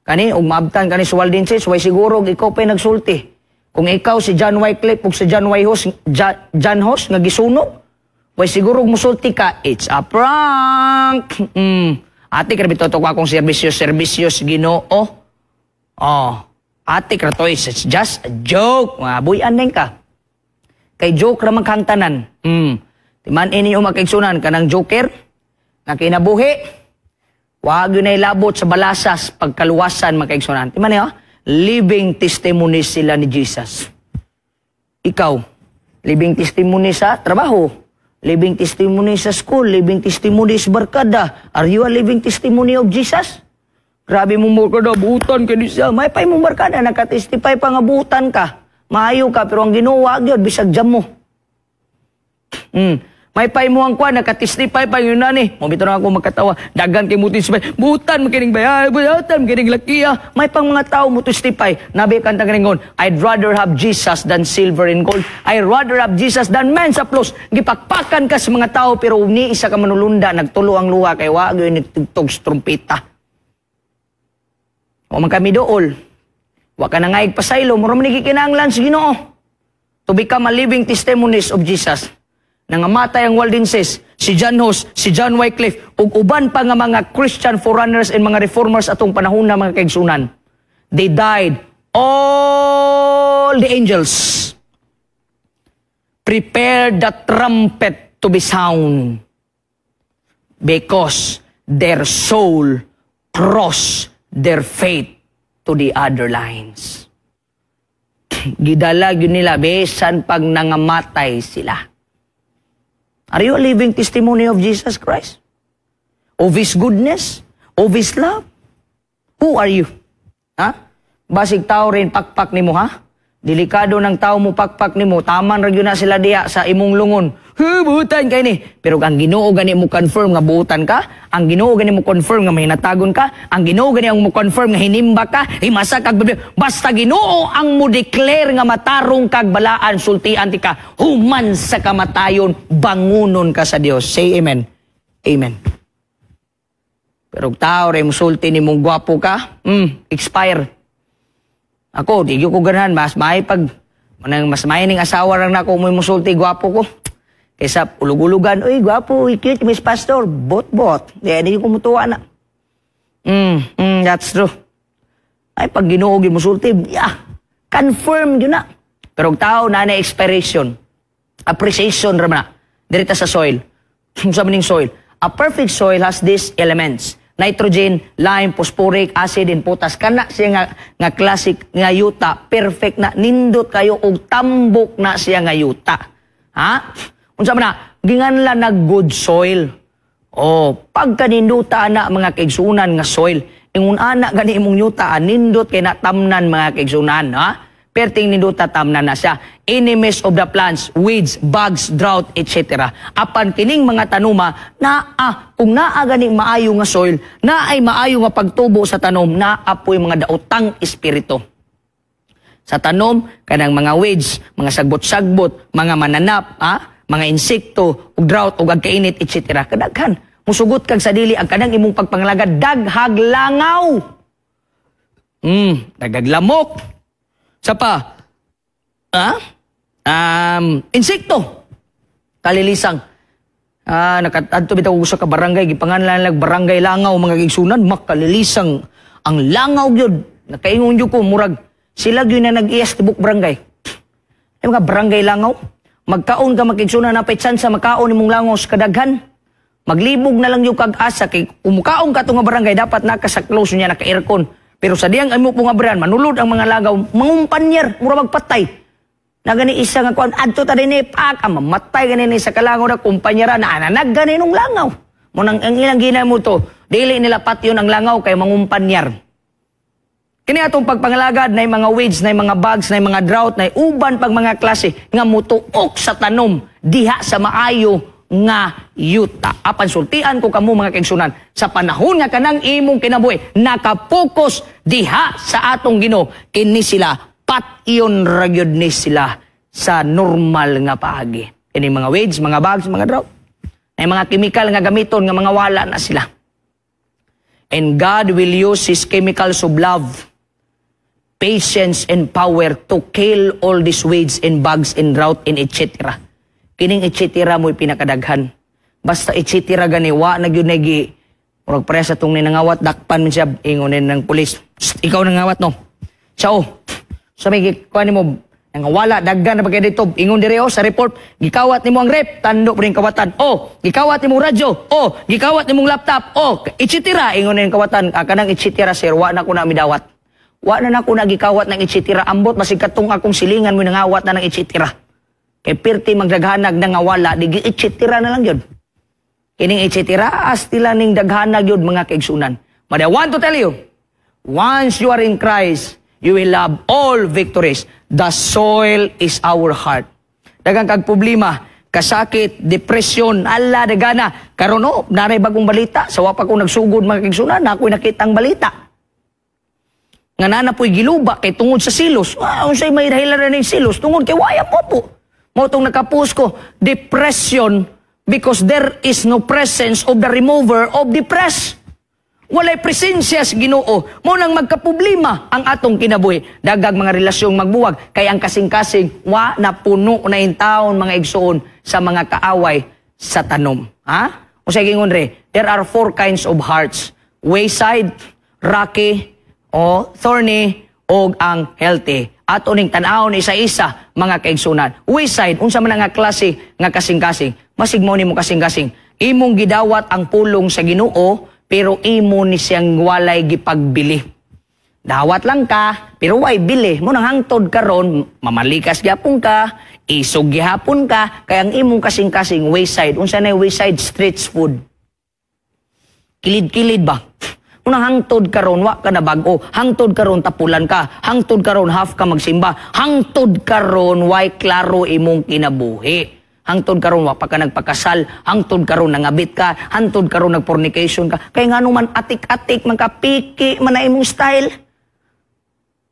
Kani, ug maabtan kani sa Waldenses, way siguro ikaw pa'y nagsulti. Kung ikaw si John Wycliffe ug si John Y. Hus, John Hus nga gisunog, way siguro musulti ka, it's a prank. Ate, grabe to akong serbisyo, serbisyo sa Ginoo. Oh, ate, krato, it's just a joke. Mga buyan din ka. Kay joke ramang kang tanan. Timan ini yung makaigsunan kanang joker nga kinabuhi, wag yun ay labot sa balasas pagkaluwasan makaigsunan. Timan niyo, living testimony sila ni Jesus. Ikaw, living testimony sa trabaho, living testimony sa school, living testimony sa barkada. Are you a living testimony of Jesus? Grabe mong barkada, buutan ka di siya. May pa'y mong barkada, nakatestify pa nga buutan ka. Maayo ka, pero ang Ginoo wag yun, bisag jam mo. May pay mo ang kwan, nakatestify pa yun na ni. Mabito na ako magkatawa. Dagan kay mo testify. Butan, makining bayay, butan, makining lakiya. May pang mga tao mo testify. Nabi kanta ganingon, I'd rather have Jesus than silver and gold. I'd rather have Jesus than man's applause. Gipakpakan ka sa mga tao, pero ni isa ka manulunda, nagtulo ang luha kay wa gyud nagtugtog sa trumpeta. O man kami dool. Wa ka na nga igpasaylo, mura man gikinahanglan sa Ginoo. To become a living testimonies of Jesus. Nangamatay ang Waldenses, si John Hus, si John Wycliffe, ug uban pa nga mga Christian forerunners and mga reformers atong panahon na mga kaigsunan. They died. All the angels prepared the trumpet to be sound because their soul crossed their faith to the other lines. Gidala yun nila, bisan pag nangamatay sila. Are you a living testimony of Jesus Christ? Of His goodness? Of His love? Who are you? Ha? Basig tao rin pakpak nimo, ha? Delikado ng tao mo pakpak nimo, taman ra gyud na sila diha sa imong lungon. Hu, buutan kay ni. Pero ang Ginoo gani mo confirm nga buutan ka, ang Ginoo gani mo confirm nga mahinatagon ka, ang Ginoo gani ang mo confirm nga hinimba ka, himasa kag basta Ginoo ang mo declare nga matarong kag balaan, sultian ti ka, human sa kamatayon, bangunon ka sa Dios. Say amen. Amen. Pero tao ray musulti nimong gwapo ka, expire. Ako, di ko ganahan, mas may pag, manang, mas may ning asawa lang na ako, may musulti, gwapo ko. Kaysa ulug-ulugan, uy, gwapo, uy, cute, Miss Pastor, bot-bot. Di ko mutuwa na. That's true. Ay, pag Ginoo gyud musulti, yeah, confirm gyud na. Pero og tao na na expiration, appreciation ra man na. Diri ta sa soil. Unsa man ning soil? A perfect soil has these elements: nitrogen, lime, phosphoric acid, and potash. Kana siya nga classic nga yuta, perfect na, nindot kayo og tambok na siya nga yuta. Ha? Unsa man na? Ginganlan nag good soil. Oh, pagka ninduta na, mga kaigsunan, nga soil, ingon ana gani imong yuta, nindot kay na tamnan, mga kaigsunan, ha? Perting ninduta, tamnan na siya. Enemies of the plants, weeds, bugs, drought, etc. Apan kining mga tanuma, naa, kung naa gani maayo nga soil, naa ay maayo nga pagtubo sa tanom, naa po'y mga daotang espiritu. Sa tanom, kanang mga weeds, mga sagbot-sagbot, mga mananap, ha? Mga insekto, ug drought, ug agkainit, etc. Kadaghan. Musugot kag sa dili ang kanang imong pagpangalagad, daghag langaw. Daghag lamok. Sa pa, ha? Insekto. Kalilisang. Ah, nakadto bitaw ko sa ka barangay, gipanganlan lag Barangay Langaw, mga kaigsunan, makalilisang ang langaw gyud. Nakaingon gyud ko, murag sila gyud na nag-iyas tibok barangay. Ay, mga barangay langaw, magkaon ka, mga kaigsunan, napay chance makaon imong langaw sa kadaghan. Maglibog na lang yung kag asa kay umukaon ka nga barangay, dapat naka sa close niya naka-aircon. Pero sa diyang imo po nga brand, manulod ang mga lagaw, mangumpanyar, mura magpatay. Na gani isa nga kuan adto ta dinhi pak ang mamatay gani ni sa kalangaw na kumpanyara na ananag gani nung langaw. Mo nang ang ilang ginamo to, dili nila patyon ang langaw kay mangumpanyar. Kini atong pagpangalagad na mga weeds, na mga bugs, na mga drought, na uban pag mga klase nga mutuok sa tanom diha sa maayo nga yuta. Apan sultian ko kamo, mga kaigsunan, sa panahon nga kanang imong kinabuhi nakapokus diha sa atong Ginoo, kini sila patyon ra gyud ni sila sa normal nga paagi. Kini mga weeds, mga bugs, mga drought. Ay mga chemical nga gamiton nga mga wala na sila. And God will use His chemicals of love, patience, and power to kill all these weeds and bugs and drought and etc. Kining etc. mo'y pinakadaghan. Basta etc. gani, wa na gyud nagi murag pareha sa tong ninangawat, dakpan man siya, ingon ng pulis, "Psst, ikaw nangawat, no?" Siya, oh. Sa may kuha nimo nangawala daghan na pa kay dito, ingon dire, oh, sa report, gikawat nimo ang rep, tando pa rin kawatan. Oh, gikawat nimo radyo. Oh, gikawat nimong laptop. Oh, etc. Ingon ning kawatan, ah, kanang etc., sir, wa na ko na midawat. Wa na nako nagikawat ng etc. Ambot masig katong akong silingan mo nangawat na ng etc. Kay pirti magdaghanag nangawala, di etc. na lang yun. Kining etc. Astila ning daghanag yun, mga kaigsunan. But I want to tell you, once you are in Christ, you will have all victories. The soil is our heart. Daghang kag problema, kasakit, depression, ala, dagana. Karon oh, naray bagong balita. Sa wa pa ko nagsugod, mga kaigsunan, na ako'y nakitang balita. Nga nana po'y giluba kay tungod sa silos. Ah, unsay may dahilan na ning silos? Tungod kay waya po po. Mo tong nakapost ko, depression because there is no presence of the remover of depress. Walay presensya sa Ginoo. Mo nang magkaproblema ang atong kinabuhi. Daghag mga relasyong magbuwag kay ang kasing-kasing wa na puno na in taon, mga igsoon, sa mga kaaway sa tanom. Ha? Unsay gingon re? There are four kinds of hearts. Wayside, rocky, o thorny, o ang healthy. Ato ning tan-awon isa-isa, mga kaigsunan. Wayside, unsa man nga klase nga kasing-kasing? Masig mo nimo kasing-kasing. Imong gidawat ang pulong sa Ginoo, pero imo ni siyang walay gipagbili. Dawat lang ka, pero way bili. Mo nang hangtod karon, mamalikas gyapon ka, isog gihapon ka, kay ang imong kasing-kasing wayside. Unsa na wayside? Street food. Kilid-kilid ba? Unang hangtod karon wa ka na bag-o. Hangtod karon tapulan ka. Hangtod karon half ka magsimba. Hangtod karon way klaro imong kinabuhi. Hangtod karon wa pa ka nagpakasal. Hangtod karon nangabit ka. Hangtod karon nagfornication ka. Kay ngano man atik-atik man ka, piki man na imong style.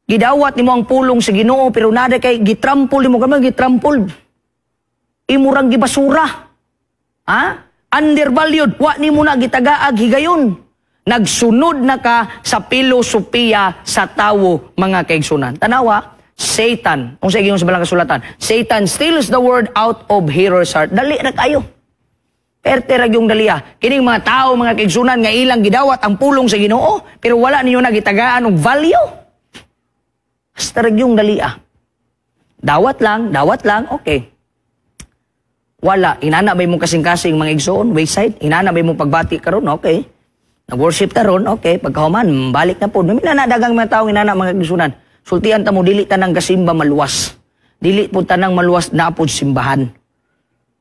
Gidawat nimo ang pulong sa Ginoo pero nada kay gitrampol nimo gamay gitrampol. Imurang gibasura. Ha? Undervalued, wa nimo na gitagaag higayon. Nagsunod na ka sa pilosopiya sa tawo, mga kaigsunan. Tanawa, Satan, kung sa sa balang kasulatan, Satan steals the word out of hearer's heart. Dali na kayo. Perte ra yung daliya. Kining mga tao, mga kaigsunan, nga ilang gidawat ang pulong sa Ginoo, pero wala ninyo nagitagaan og value. Basta ra yung daliya. Dawat lang, okay. Wala, inana ba imong kasing-kasing, mga igsoon, wayside? Inana ba imong pagbati karon? Okay. Nag-worship ta ron, okay. Pagkahuman, balik na po. May na dagang mga tao inana, mga igsunan. Sultian ta mo, dili tanang gasimba maluwas. Dili po tanang maluwas na po simbahan.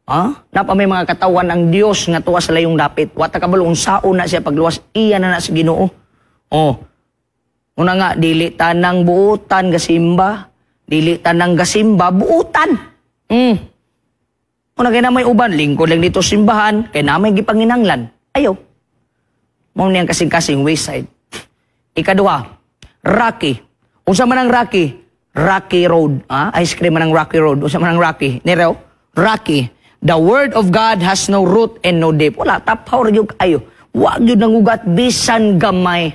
Ha? Napa may mga katawan ang Dios nga tuwa sa layong dapit. Wa ta kabalo unsaon na siya pagluwas, iya na na sa Ginoo. Oh. Una nga dili tanang buutan gasimba, dili tanang gasimba buutan. Una kay na may uban lingkod lang dito simbahan, kay na may gipanginanglan. Ayo. Mao niyang kasing-kasing wayside. Ikaduha, Rocky. Unsa man ang Rocky? Rocky Road. Ah, ice cream man ang Rocky Road. Unsa man ang Rocky? Nero? Rocky. The word of God has no root and no depth. Wala, taphaw ra gyud kayo. Wa gyud nangugat bisan gamay.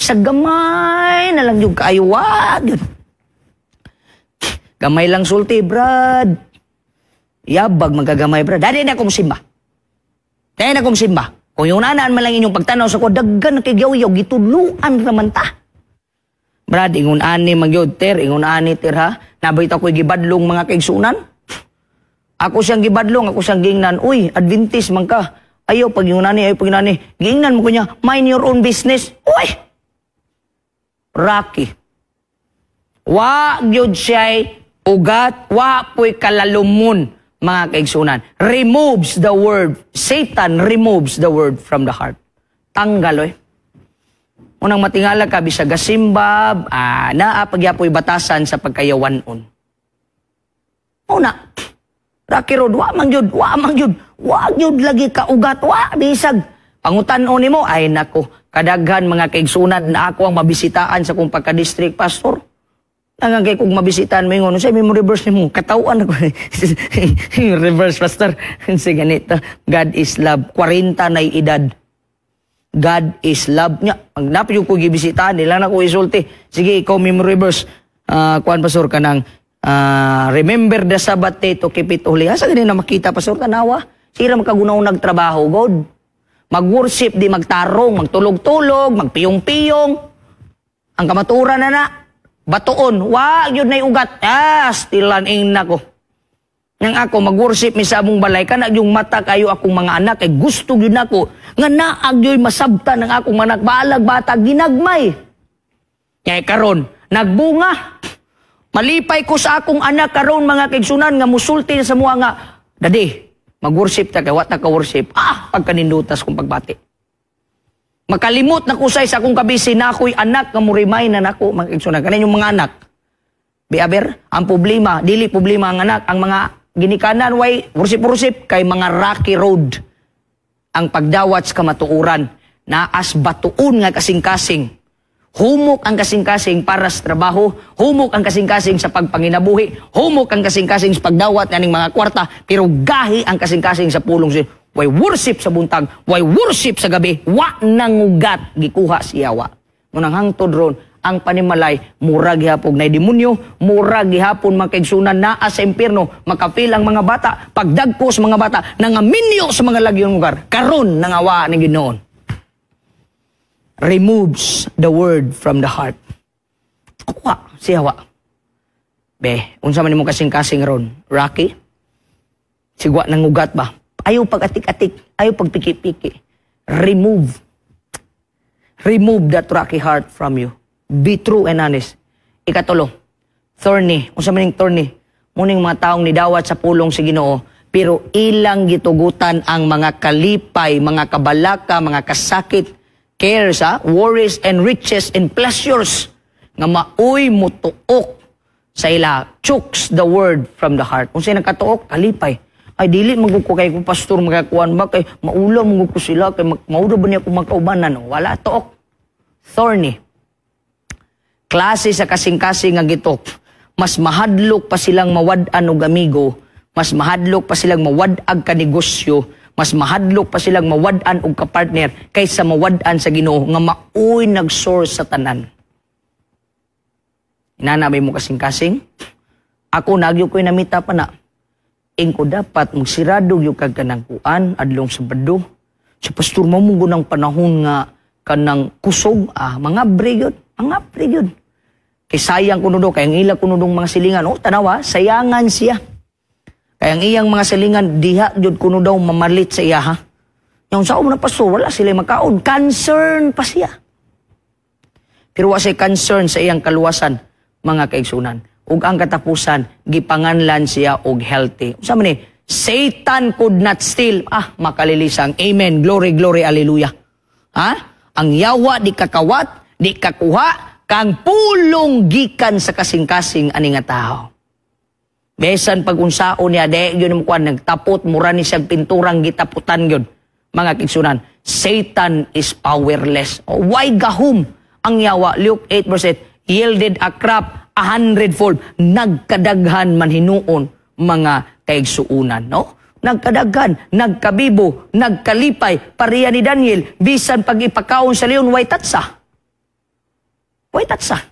Sa gamay na lang gyud kayo, wa gyud. Gamay lang sulti, brad. Yabag magkagamay, brad. Dali na akong simba. Dali na akong simba. Kung yung nanaan man lang inyong pagtanaw sa ko, daggan na kay yaw gituluan raman ta. Brad, ingon ani magyod, ter, ingon ani, ter ha. Nabay ta ko'y gibadlong, mga kaigsunan. Ako siyang gibadlong, ako siyang gingnan, "Uy, Adventist man ka. Ayaw pag ingon ani, ayaw pag ingon ani." Gingnan mo ko niya, "Mind your own business." Uy! Rocky. Wa gyud siya'y ugat, wa po'y kalalumon, mga kaigsunan. Removes the word. Satan removes the word from the heart. Tanggal, oy. Unang matingala ka, bisag gasimba, naa pagyapoy batasan sa pagkayawanon. Una, Rocky Road, wa man gyud, wa man gyud, wa gyud lagi ka ugat, wa bisag. Pangutan-on nimo, ay nako, kadaghan, mga kaigsunan, na ako ang mabisitaan sa kong pagka-district pastor. Nangang kay kung mabisitaan mo ingon, sa memory verse nimo, katawan ako. Reverse, pastor. Sige ganito, "God is love," 40 na edad. "God is love" nya. Pag napyo ko gibisitahan, nila na ko isulti. "Sige, ikaw memory verse." Kuan pastor kanang "Remember the Sabbath day to keep it holy." Asa gani na makita, pastor, tanawa? Sira makagunaw nagtrabaho, God. Mag-worship di magtarong, magtulog-tulog, magpiyong-piyong. Ang kamaturan na na, batuon, wa yun na ugat. Ah, stilan ing nako. Nang ako mag-worship mi sa among balay kana yung mata kayo akong mga anak kay gusto gyud nako nga naag yo'y masabtan ng akong anak balag bata ginagmay. Kay karon nagbunga. Malipay ko sa akong anak karon, mga kaigsunan, nga musulti sa mua nga, "Daddy, mag-worship ta kay wa ta ka worship." Ah, pagkanindutas kong pagbati. Makalimot na kusay sa akong kabisi na ako'y anak nga murimay na nako, mga kaigsunan. Kanin yung mga anak. Biaber, ang problema, dili problema ang anak, ang mga ginikanan way worship-worship kay mga rocky road ang pagdawat sa kamatuoran, naas batuon nga kasing-kasing. Humok ang kasing-kasing para sa trabaho, humok ang kasing-kasing sa pagpanginabuhi, humok ang kasing-kasing sa pagdawat naning mga kwarta, pero gahi ang kasing-kasing sa pulong sa way worship sa buntag, way worship sa gabi, wa nangugat, gikuha siya wa. Munang hangtod ron, ang panimalay, mura gihapon na demonyo, mura gihapon mga kaigsunan naa sa impierno, makapil ang mga bata, pagdagko sa mga bata, nangaminyo sa mga lagyon lugar, karon nangawa ng Ginoon. Removes the word from the heart. Kuha siya wa. Be, unsa man nimo kasing-kasing ron? Rocky? Sigwa nangugat ba? Ayaw pag-atik-atik, ayaw pagpiki-piki. Remove. Remove that rocky heart from you. Be true and honest. Ikatulo, thorny. Unsa man ning thorny? Muning mga taong nidawat sa pulong sa Ginoo, pero ilang gitugutan ang mga kalipay, mga kabalaka, mga kasakit, cares, ha? Worries and riches and pleasures nga maoy mutuok sa ila, chokes the word from the heart. Kung sa'yo nagkatuok, kalipay. Ay, dili man ko kay ko pastor magakuan ba kay maulaw man ko sila kay maura ba niya ko magkaubanan? Wala tuok. Thorny. Klase sa kasing-kasing nga gitok. Mas mahadlok pa silang mawad-an og amigo, mas mahadlok pa silang mawad-ag ka negosyo, mas mahadlok pa silang mawad-an og kapartner kaysa mawad-an sa Ginoo nga maoy nag-source sa tanan. Inana mo kasing-kasing? Ako nagyo ko'y namita pa na. Ingko dapat magsirado gyud kag kanang kuan adlong Sabado. Sa pastor mo mo ng panahon nga kanang kusog, mga bre gyud, mga bre gyud. Kay sayang kuno do, kay ang ila kuno dong mga silingan, oh, tanawa, sayangan siya. Kay ang iyang mga silingan diha gyud kuno daw mamalit sa iya ha. Yung sa na pastor, wala sila makaon, concern pa siya. Pero wa siya concern sa iyang kaluwasan, mga kaigsunan. Ug ang katapusan, gipanganlan siya og healthy. Unsa man ni? Satan could not steal. Ah, makalilisang. Amen. Glory, glory, hallelujah. Ha? Ang yawa di kakawat, di kakuha, kang pulong gikan sa kasing-kasing ani nga tao. Besan pag unsaon niya, di yun mo kuan, nagtapot, mura ni siyang pinturang gitaputan yun. Mga kaigsunan, Satan is powerless. Oh, why gahum ang yawa? Luke 8 verse 8, yielded a crop a hundredfold. Nagkadaghan man hinuon, mga kaigsuunan, no? Nagkadaghan, nagkabibo, nagkalipay, pareha ni Daniel, bisan pag ipakaon sa leon, way tatsa. Way tatsa.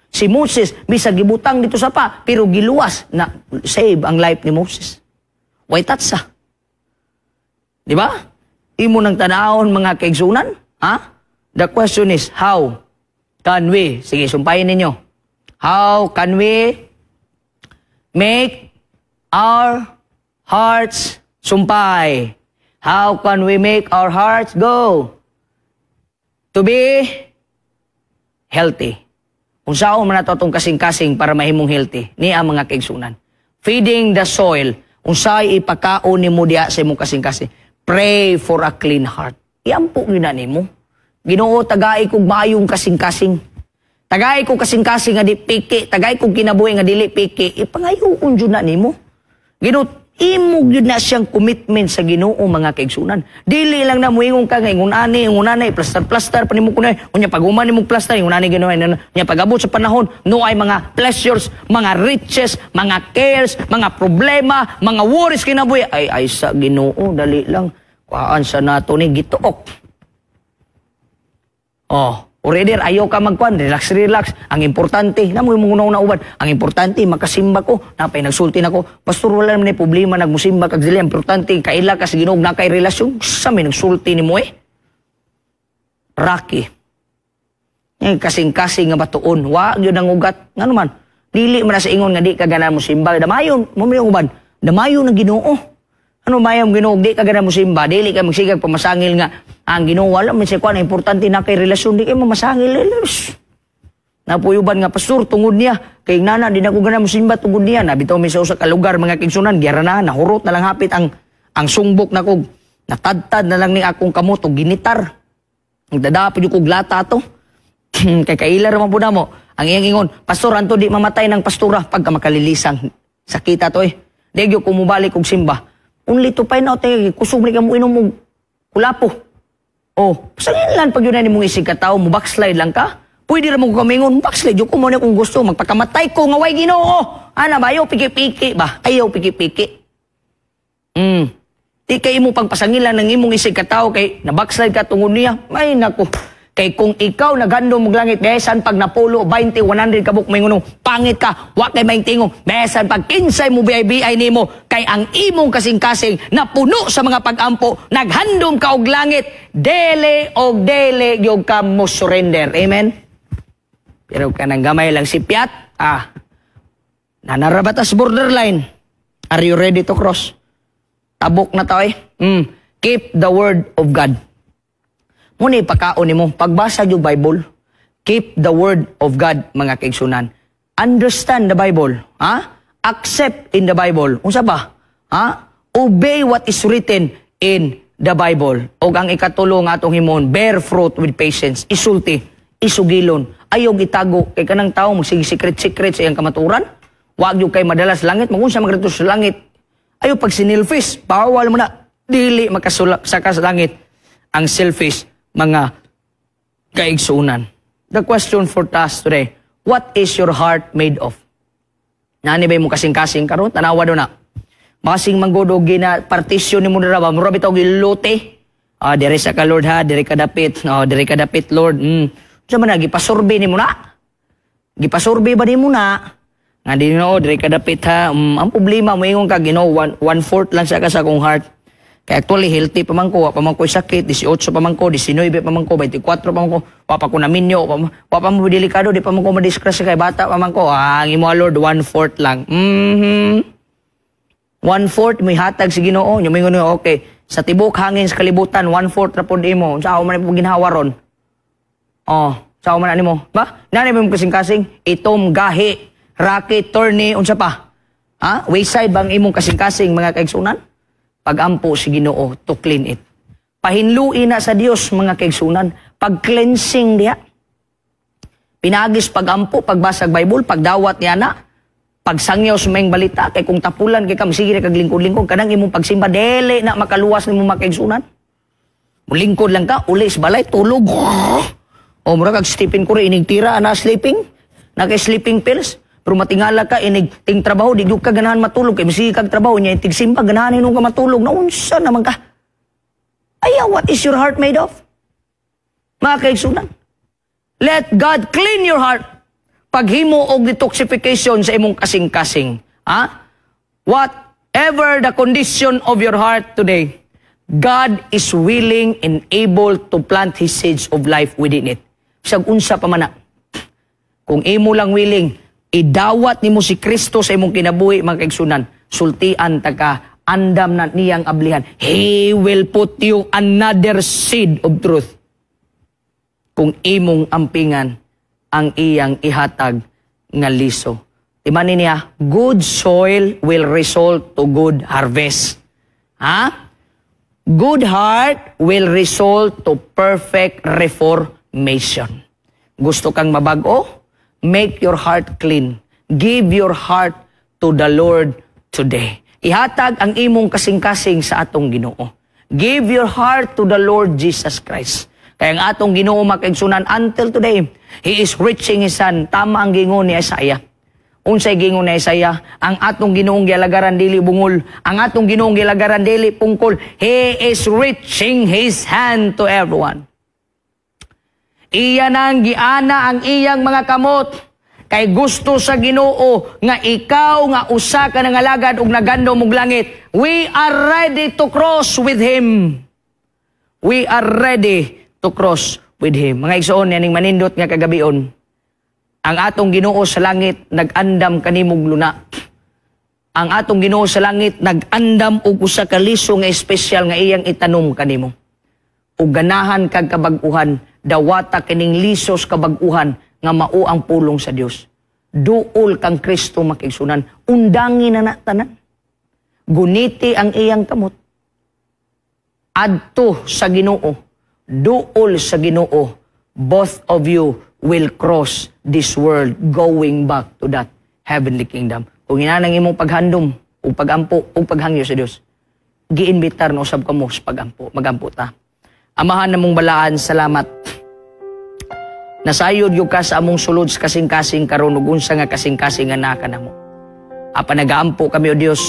Si Moses, bisag gibutang dito sa pa, pero giluwas na save ang life ni Moses. Way tatsa. Di ba? Imo nang tanawon, mga kaigsunan, ha? The question is, how can we, sige, sumpayin ninyo. How can we make our hearts sumpay? How can we make our hearts go to be healthy? Kung saan man nato atong kasing-kasing para mahimong healthy, ni ang mga kaigsunan. Feeding the soil, unsay ipakaon nimo diha sa imong kasing-kasing. Pray for a clean heart. Iampo gyud na nimo. Ginoo, tagai kog maayong kasing-kasing. Tagai kog kasing-kasing nga di piki, tagai kog kinabuhi nga dili piki, ipangayoon jud na nimo. Ginoo, imo gyud na siyang commitment sa Ginoo, mga kaigsunan. Dili lang na muingon ka nga ingon ani, ingon ani, plaster-plaster pa nimo kunay. Unya pag human nimo plaster, ingon ani Ginoo, unya pag-abot sa panahon, no ay mga pleasures, mga riches, mga cares, mga problema, mga worries kinabuhi ay ay sa Ginoo, dali lang. Kuhaan sa nato ni gituok. Oh, already ayaw ka magkuan, relax, relax. Ang importante, namo yung mga una uban. Ang importante makasimba ko. Napay nagsulti nako. Pastor, wala naman ni problema nagmusimba kag dili. Importante kaila ka sa Ginoo, na kay relasyon. Sa may nagsulti nimo eh. Rocky. Eh, kasing-kasing nga batuon, wa gyud ang ugat. Ngano man? Dili man na sa ingon nga di ka ganahan mo simba. Damayon, mo man yung uban. Damayon ng Ginoo. Ano mayam Ginoo, di ka ganahan mo simba, dili ka magsigag pamasangil nga ang Ginoo wala man siya kuan, importante na kay relasyon, di kay mamasangil. Napuyuban nga pastor tungod niya kay nana di na ko ganahan mo simba tungod niya. Nabitaw mi sa usa ka lugar, mga kaigsunan, gyara na nahurot na lang hapit ang sungbok na kog natadtad na lang ni akong kamot og ginitar. Nagdadapod yung kog lata to. Kay kaila ra man pud namo. Ang iyang ingon, "Pastor, anto di mamatay ng pastora pagka makalilisang." Sakita to eh. Di gyud ko mobalik og simba. Only to find out eh, kusog ni ka mo inom og kulapo. Oh, pasanginlan pag yun na nimong isig ka tao, mo backslide lang ka. Pwede ra mo kamingon, backslide jud ko mo na kung gusto, magpakamatay ko nga way Ginoo. Ana ba, ayaw piki-piki ba? Ayaw piki-piki. Di kay imo pagpasangilan ng imong isig ka tao kay na backslide ka tungod niya. Ay nako. Kay kung ikaw naghandom og langit, besan pag napulo, 20, 100 kabuk may ngunong, pangit ka, wa kay may tingong, besan pag kinsay mo BI nimo, kay ang imong kasing-kasing napuno sa mga pag-ampo, naghandom ka og langit, dili og dili gyud ka mo surrender. Amen? Pero kanang gamay lang si Piat, nanarabatas borderline. Are you ready to cross? Tabok na to eh. Keep the word of God. Muna ipakaon nimo pagbasa yung Bible. Keep the word of God, mga kaigsunan. Understand the Bible, ha? Accept in the Bible. Unsa ba? Ha? Obey what is written in the Bible. Og ang ikatulo nga atong himon, bear fruit with patience. Isulti, isugilon. Ayaw itago kay kanang tao magsige secret-secret sa iyang kamaturan. Wag yung kay madalas langit, magunsa magrito sa langit. Ayaw pag sinilfish, bawal mo na. Dili makasula sa langit ang selfish, mga kaigsunan. The question for us today, what is your heart made of? Nani ba mo kasing-kasing karon? Tanawa do na. Masing manggod og gina partisyon nimo dira ba? Mura bitaw gilote. Ah, dire sa ka Lord ha, dire ka dapit. Oh, dire ka dapit, Lord. Unsa man na gipasurvey nimo na? Gipasurvey ba nimo na? Nga Ginoo, diri ka dapit ha. Ang problema, moingon ka, Ginoo, one fourth lang siya ka sa akong heart. Kaya actually, healthy pa man ko, wa pa man ko sakit, 18 pa man ko, 19 pa man ko, 24 pa man ko, wa pa ko naminyo, wa pa mo delikado, di pa man ko madisgrasya kay bata pa man ko. Ah, ang imo, Lord, one fourth lang. One fourth mo hatag si Ginoo. Nya moingon, okay, sa tibok hangin sa kalibutan, one fourth ra pod imo. Sa man po ginhawa ron? Oh, sa man ani mo? Ba? Nani mo kasing-kasing? Itom, gahi, racket, tourney, unsa pa? Ha? Wayside bang imong kasing-kasing, mga kaigsunan? Pagampo si Ginoo to clean it. Pahinluin na sa Dios, mga kaigsunan, pag-cleansing diha. Pinagis pagampo, pagbasag Bible, pagdawat niya na, pagsangyaw sa maayong balita, kay kung tapulan kay kam sige kag lingkod-lingkod kanang imong pagsimba dili na makaluwas nimo, mga kaigsunan. Mulingkod lang ka, uli sa balay, tulog. O mura kag Stephen Curry, inig tira ana sleeping, naka sleeping pills. Pero matingala ka inig ting trabaho, di gyud ka ganahan matulog kay misige kag trabaho nya tig simba, ganahan hinuon ka matulog na unsa naman ka. Ayaw, what is your heart made of? Mga kaigsunan, let God clean your heart. Paghimo og detoxification sa imong kasing-kasing. Ha? Whatever the condition of your heart today, God is willing and able to plant His seeds of life within it. Bisag unsa pa man na. Kung imo lang willing, idawat nimo si Kristo sa imong kinabuhi, mga kaigsunan, sultian ta ka, andam na niyang ablihan. He will put you another seed of truth. Kung imong ampingan ang iyang ihatag nga liso. Timani niya, good soil will result to good harvest. Ha? Good heart will result to perfect reformation. Gusto kang mabago? Make your heart clean. Give your heart to the Lord today. Ihatag ang imong kasing-kasing sa atong Ginoo. Give your heart to the Lord Jesus Christ. Kaya ang atong Ginoo, mga kaigsunan, until today, He is reaching His hand. Tama ang gingon ni Isaiah. Unsay gingon ni Isaiah? Ang atong Ginoong gialagaran dili bungol. Ang atong Ginoong gialagaran dili pungkol. He is reaching His hand to everyone. Iya nang giana ang iyang mga kamot kay gusto sa Ginoo nga ikaw nga usa ka nangalagad ug nagandom og langit. We are ready to cross with Him. We are ready to cross with Him. Mga igsoon, yaning manindot nga kagabion. Ang atong Ginoo sa langit nag-andam kanimog luna. Ang atong Ginoo sa langit nag-andam og usa ka liso nga espesyal nga iyang itanom kanimo. Ug ganahan kag kabag-uhan, dawata kining lisos kabag-uhan nga mao ang pulong sa Dios. Duol kang Kristo, mga kaigsunan, undangi na na tanan. Guniti ang iyang kamot. Adto sa Ginoo, duol sa Ginoo, both of you will cross this world going back to that heavenly kingdom. Kung inanang imong paghandom, ug pagampo, ug paghangyo sa Dios, giinbitar na usab kamo sa pagampo, magampo ta. Amahan namong balaan, salamat. Nasayod gyud ka sa among sulod sa kasing-kasing karon ug unsa nga kasing-kasing nga naa kanamo. Apan nagaampo kami, O Dios,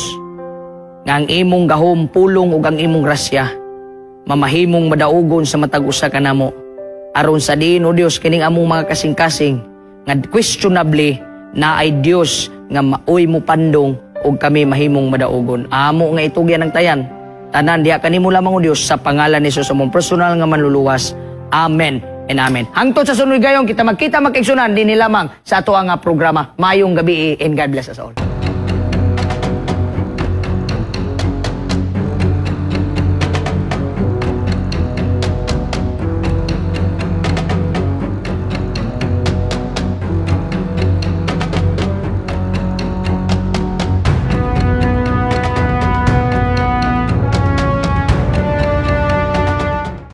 nga ang imong gahom, pulong ug ang imong grasya mamahimong madaugon sa matag usa kanamo. Aron sa diin, O Dios, kining among mga kasing-kasing nga questionably na ay Dios nga maoy mo pandong ug kami mahimong madaugon. Amo nga itugyan ang tayan. Tanan diha kanimo lamang, O Dios, sa pangalan ni Jesus, among personal nga manluluwas. Amen and amen. Hangtod sa sunod gayong kita magkita, mga kaigsunan, dinhi lamang sa ato nga programa. Maayong gabi and God bless us all.